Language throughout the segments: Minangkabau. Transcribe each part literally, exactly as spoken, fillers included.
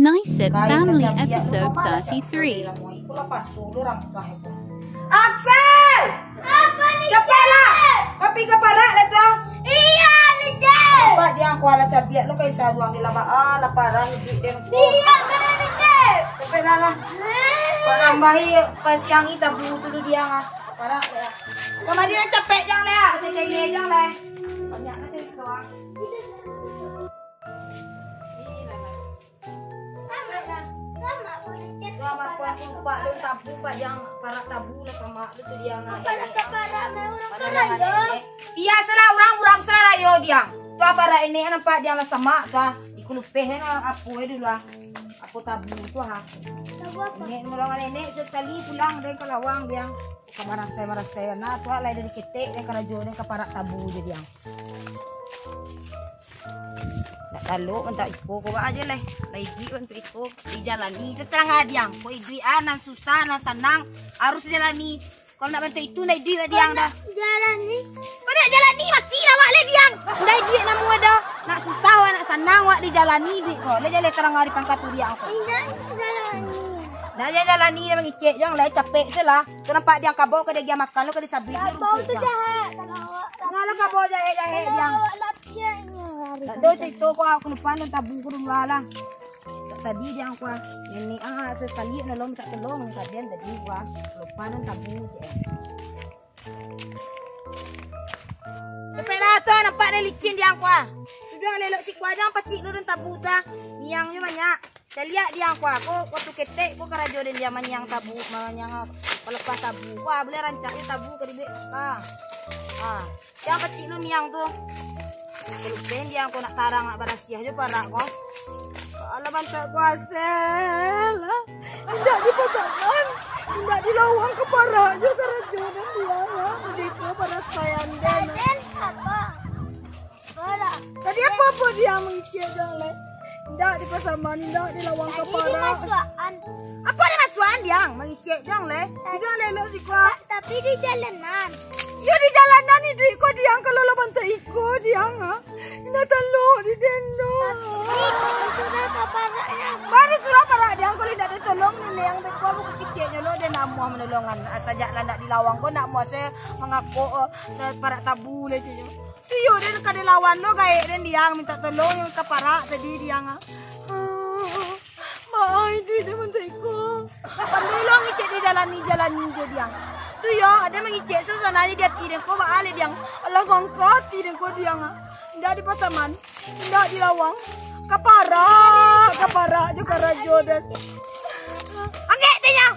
Nice Family episode thirty-three. Iko lah paso lo urang tukang itu. Aksel! Apo ni, Capeklah! Cep? Ka pai ka parak lah tu, ah. Iyo ni, Cep. Nampak Diang ko lah cabiak lo kain saruang di labak, ah, laparan iduik den ko. Iyo, bana ni, Cep. Capeklah lah. Hah? Kau tambahi pasiangi tabu tu dulu Diang, ah. Parak lah. Kamari lah capek Diang lah. Kau cari Diang lah. Banyak lah cari tu, ah. Ih, lah, lah. Lah, aku nampak lo tabu, Pak, Diang parak tabu lah sama tu, tu Diang nak. Parak, parak, urang karajo. Iyo, salah urang, urang salah yo, Diang. Tu parak ini nampak Diang lah sama tu, ah. Iko lupeh, eh, apo, eh, dulu, ah. Apo tabu tu, ha. Tabu apo? Nenek nolong nenek sakali pulang dari ka lawang, Diang. Ka marasai-marasai, nah, tu lah dari ketek, dari karajo, dari ka parak tabu je, Diang. Nak talok, mantak iko, ko ba aja lah. Lah iduik mantak iko, dijalani. Itu tarang ah, Diang. Ko iduik ah, nan susah, nan sanang, harus dijalani. Kalau nak bantuak itu, nak iduik lah, Diang, dah. Jalani. Kau nak jalani, mati lah awak lah, Diang. Nak iduik namuah dah. Nak susah awak, nak sanang awak, dijalani iduik ko. Lah jaleh tarang ari pangka tu, Diang, ko. Indak jalani. Nak jalani, dah mangicek, Diang, lah capek se lah. Tu nampak Diang kabau ka diagiah makan, lo ka disabik, lo Kabau rumput tu Diang. Jahat, kalau awak Nah, lah kabau jahek-jahek, Diang. Kalau awak lapiaknyo hari Tak ado carito ko, aku lupa nan tabu ko dulu lah. Tadi Diang ko, ah. Nenek, ah, sakali nolong, mintak tolong, kadian tadi ko, ah. Lupa nan tabu, cek. Capeklah tu, nampak dek licin Diang ko, ah. Sudah lelok siko aja, pacik lo den tabu tu, ah. Miangnyo banyak. Caliak Diang ko, ah. Ko wakatu ketek ko karajo den Diang maniang tabu, maniang, ah, palepas tabu. Ko, ah, buliah rancak jo tabu ka dibuek ka. Ah. Diang pacik lo miang tu. Kalau pen Diang ko nak tarang, nak barasiah jo parak ko. Alah, bantuak ko Aksel lah. Indak dipasaman, indak dilawang ka parak jo karajo den Diang lah. Beko parasaian den. Aden, apo? Apo lah? Tadi apo-apo Diang mangicek Diang leh? Indak dipasaman, indak dilawang ka parak. Tadi dimasuakan. Apo dimasuakan Diang? Mangicek Diang leh. Tadi Diang lelok siko. Ta-, tapi di jalanan. Yo, di jalanan iduik ko Diang, kalau lah bantuak iko Diang, ha? Indak talok di den doh. Tapi sudah ka paraknyo. Baru surang parak Diang, kalau indak ditolong nenek ang beko, aku kiceknyo lo, den namuah manolongan. Sajak lah ndak dilawang ko, ndak muah se mangakok, eh, parak tabu leh, ceknyo. Iyo, den ka dilawan lo gaek den Diang, mintak tolong yang ka parak tadi Diang, ah. Ah, maai di den mantuak iko. Pandai lo ngicek dijalani-jalani jo Diang. Tu yo, ado mangicek suasana di ati den ko, baa leh Diang. Alah, mangko ati den ko Diang, ah. Indak dipasaman, indak dilawang. Ka parak, ka parak jo karajo den. Angek tu yo.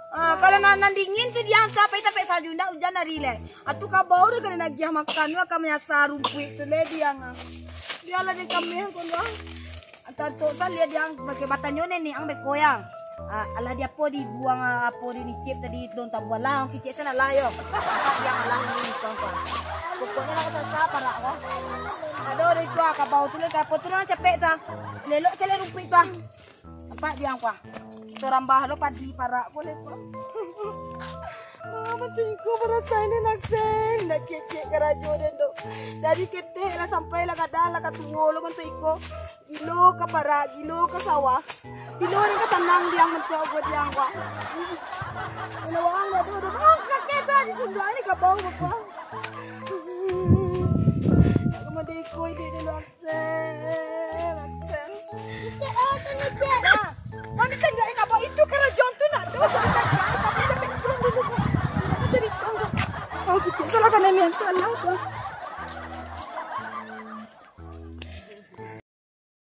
Ah, kalau nan, nan dingin tu Diang, sampai, sampai salju, indak ujan hari leh. Atu kabau dah ka den agiah makan tu, ka manyasa rumpuik tu leh Diang, ah. Bialah den kameh ko lah. Antak tu salah Diang, pakai batanyo nenek ang beko yo. Ah, alah di apo dibuang, ah, apo di nicip tadi daun tabu, alah, ang kicek salah yo. Antak Diang alah ni tuan-tuan. Pokoknyo lah ka sasa parak ko. Aduh, dari tu ah, kabau tu lah, ka apo tu lah capek tu ah. Lelok caliak rumpuik tu ah. Nampak Diang ko ah. Kito rambah lo padi parak ko leh ko. Ah, mantuak iko barasai den Aksel, indak kecek karajo den tu. Dari ketek lah sampai lah gadang lah ka tuo lo mantuak iko. Gilo ka parak, gilo ka sawah. Gilo den ka tanang Diang mantuak ko Diang ko ah. Kalau urang dah tu, dah, ah, kakek tu di sunduak ni kabau ko ah. Nak ka mantuak iko iduik den tu ah. Aksel, Aksel. Cek awak tu ni, Cek. Ah, mano sanjak yang kabau itu karajo tu nak tu. Tapi tapi pulang dulu. Aku cari pulang. Aku cek salah kan nenek tu, alah tu.